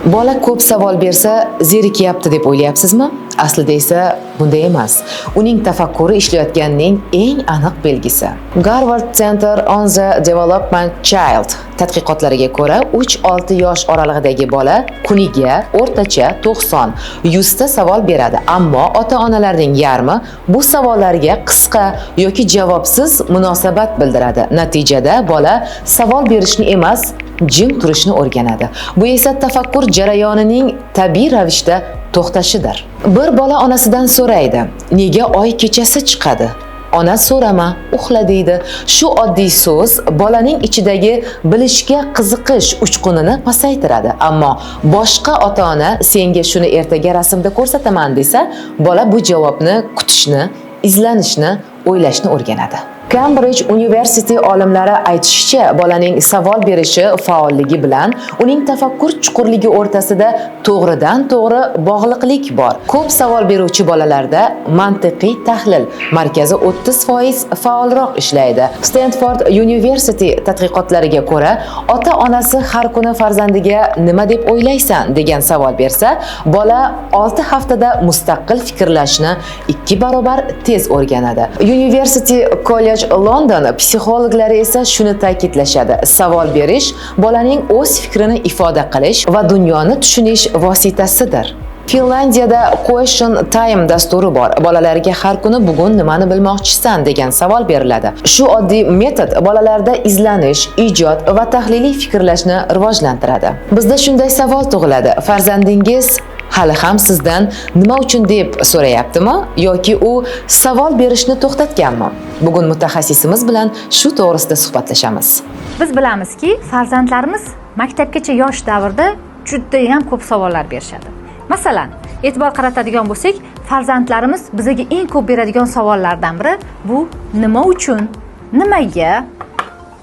Bola ko'p savol bersa, zerikyapti deb o'ylayapsizmi? Aslida esa bunday emas. Uning tafakkuri ishlayotganining eng aniq belgisi. Harvard Center on the Development Child tadqiqotlariga ko'ra, 3-6 yosh oralig'idagi bola kuniga o'rtacha 90-100 ta savol beradi. Ammo ota-onalarning yarmi bu savollarga qisqa yoki javobsiz munosabat bildiradi. Natijada bola savol berishni emas, jim turishni o'rganadi. Bu esa tafakkur jarayonining tabiiy ravishda to'xtashidir. Bir bola onasidan so'raydi: "Nega oy kechasi chiqadi?" Ona so'rama, uxla deydi. Shu oddiy so'z bolaning ichidagi bilishga qiziqish uchqunini pasaytiradi. Ammo boshqa ota-ona senga shuni ertaga rasmda ko'rsataman desa, bola bu javobni kutishni, izlanishni, o'ylashni o'rganadi. Cambridge University olimlari aytishicha, bolaning savol berishi faolligi bilan uning tafakkur chuqurligi o'rtasida to'g'ridan to'g'ri bog'liqlik bor. Ko'p savol beruvchi bolalarda mantiqiy tahlil markazi 30% faolroq ishlaydi. Stanford University tadqiqotlariga ko'ra, ota-onasi har kuni farzandiga "Nima deb o'ylaysan?" degan savol bersa, bola 6 haftada mustaqil fikrlashni 2 barobar tez o'rganadi. University College London psixologlari esa shuni ta'kidlashadi: savol berish bolaning o'z fikrini ifoda qilish va dunyoni tushunish vositasidir. Finlandiyada Question Time dasturi bor. Bolalarga har kuni "Bugun nimani bilmoqchisan?" degan savol beriladi. Shu oddiy metod bolalarda izlanish, ijod va tahliliy fikrlashni rivojlantiradi. Bizda shunday savol tug'iladi: farzandingiz hali ham sizdan "Nima uchun?" deb so'rayaptimi yoki u savol berishni to'xtatganmi? Bugun mutaxassisimiz bilan shu to'g'risida suhbatlashamiz. Biz bilamizki, farzandlarimiz maktabgacha yosh davrida judayam ko'p savollar berishadi. Masalan, e'tibor qaratadigan bo'lsak, farzandlarimiz bizaga eng ko'p beradigan savollardan biri bu nima uchun, nimaga,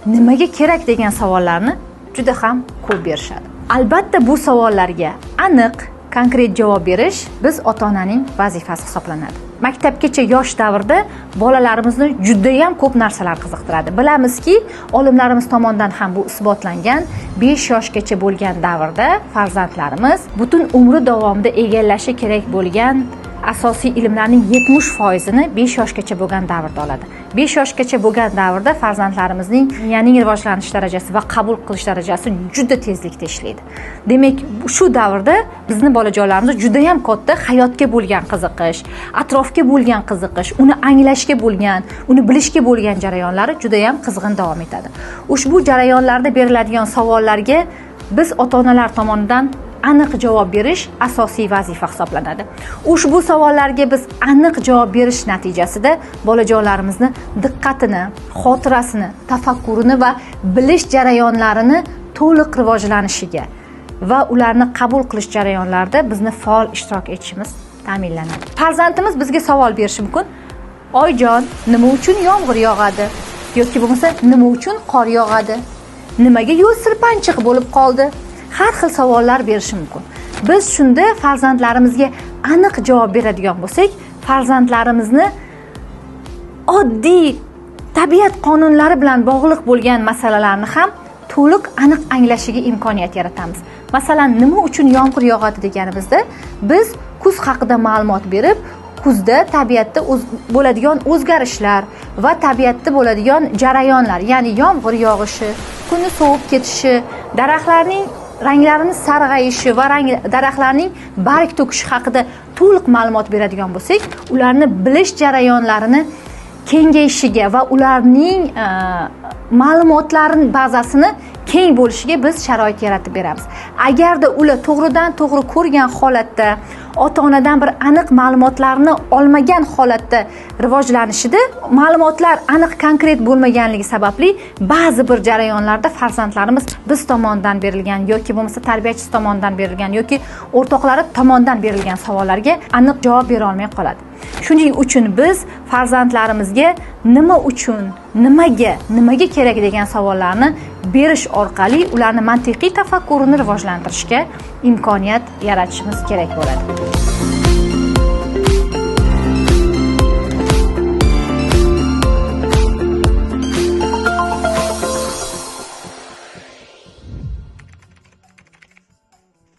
nimaga kerak degan savollarni juda ham ko'p berishadi. Albatta, bu savollarga aniq, konkret javob berish biz ota onaning vazifasi hisoblanadi. Maktabgacha yosh davrda bolalarimizni judayam ko'p narsalar qiziqtiradi. Bilamizki, olimlarimiz tomonidan ham bu isbotlangan, 5 yoshgacha bo'lgan davrda farzandlarimiz butun umri davomida egallashi kerak bo'lgan asosiy ilmlarning 70%ini 5 yoshgacha bo'lgan davrda oladi. 5 yoshgacha bo'lgan davrda farzandlarimizning miyaning rivojlanish darajasi va qabul qilish darajasi juda tezlikda ishlaydi. Demak, shu davrda bizni bolajonlarimiz judayam katta hayotga bo'lgan qiziqish, atrofga bo'lgan qiziqish, uni anglashga bo'lgan, uni bilishga bo'lgan jarayonlari judayam qizg'in davom etadi. Ushbu jarayonlarda beriladigan savollarga biz ota onalar tomonidan aniq javob berish asosiy vazifa hisoblanadi. Ushbu savollarga biz aniq javob berish natijasida bolajonlarimizni diqqatini, xotirasini, tafakkurini va bilish jarayonlarini to'liq rivojlanishiga va ularni qabul qilish jarayonlarida bizni faol ishtirok etishimiz ta'minlanadi. Farzandimiz bizga savol berishi mumkin: "Oyjon, nima uchun yomg'ir yog'adi?" yoki bo'lmasa "Nima uchun qor yog'adi? Nimaga yo'l sirpanchiq bo'lib qoldi?" Har xil savollar berishi mumkin. Biz shunda farzandlarimizga aniq javob beradigan bo'lsak, farzandlarimizni oddiy tabiat qonunlari bilan bog'liq bo'lgan masalalarni ham to'liq, aniq anglashiga imkoniyat yaratamiz. Masalan, "Nima uchun yomg'ir yog'adi?" deganimizda biz kuz haqida ma'lumot berib, kuzda tabiatda bo'ladigan o'zgarishlar va tabiatda bo'ladigan jarayonlar, ya'ni yomg'ir yog'ishi, kunni sovib ketishi, daraxtlarning ranglarini sarg'ayishi va daraxtlarning barg to'kishi haqida to'liq ma'lumot beradigan bo'lsak, ularni bilish jarayonlarini kengayishiga va ularning ma'lumotlarini bazasini keng bo'lishiga biz sharoit yaratib beramiz. Agarda ular to'g'ridan to'g'ri ko'rgan holatda, ota onadan bir aniq ma'lumotlarni olmagan holatda rivojlanishida, ma'lumotlar aniq, konkret bo'lmaganligi sababli ba'zi bir jarayonlarda farzandlarimiz biz tomonidan berilgan yoki bo'lmasa tarbiyachisi tomonidan berilgan yoki o'rtoqlari tomonidan berilgan savollarga aniq javob bera olmay qoladi. Shuning uchun biz farzandlarimizga nima uchun, nimaga, nimaga kerak degan savollarni berish orqali ularni mantiqiy tafakkurini rivojlantirishga imkoniyat yaratishimiz kerak bo'ladi.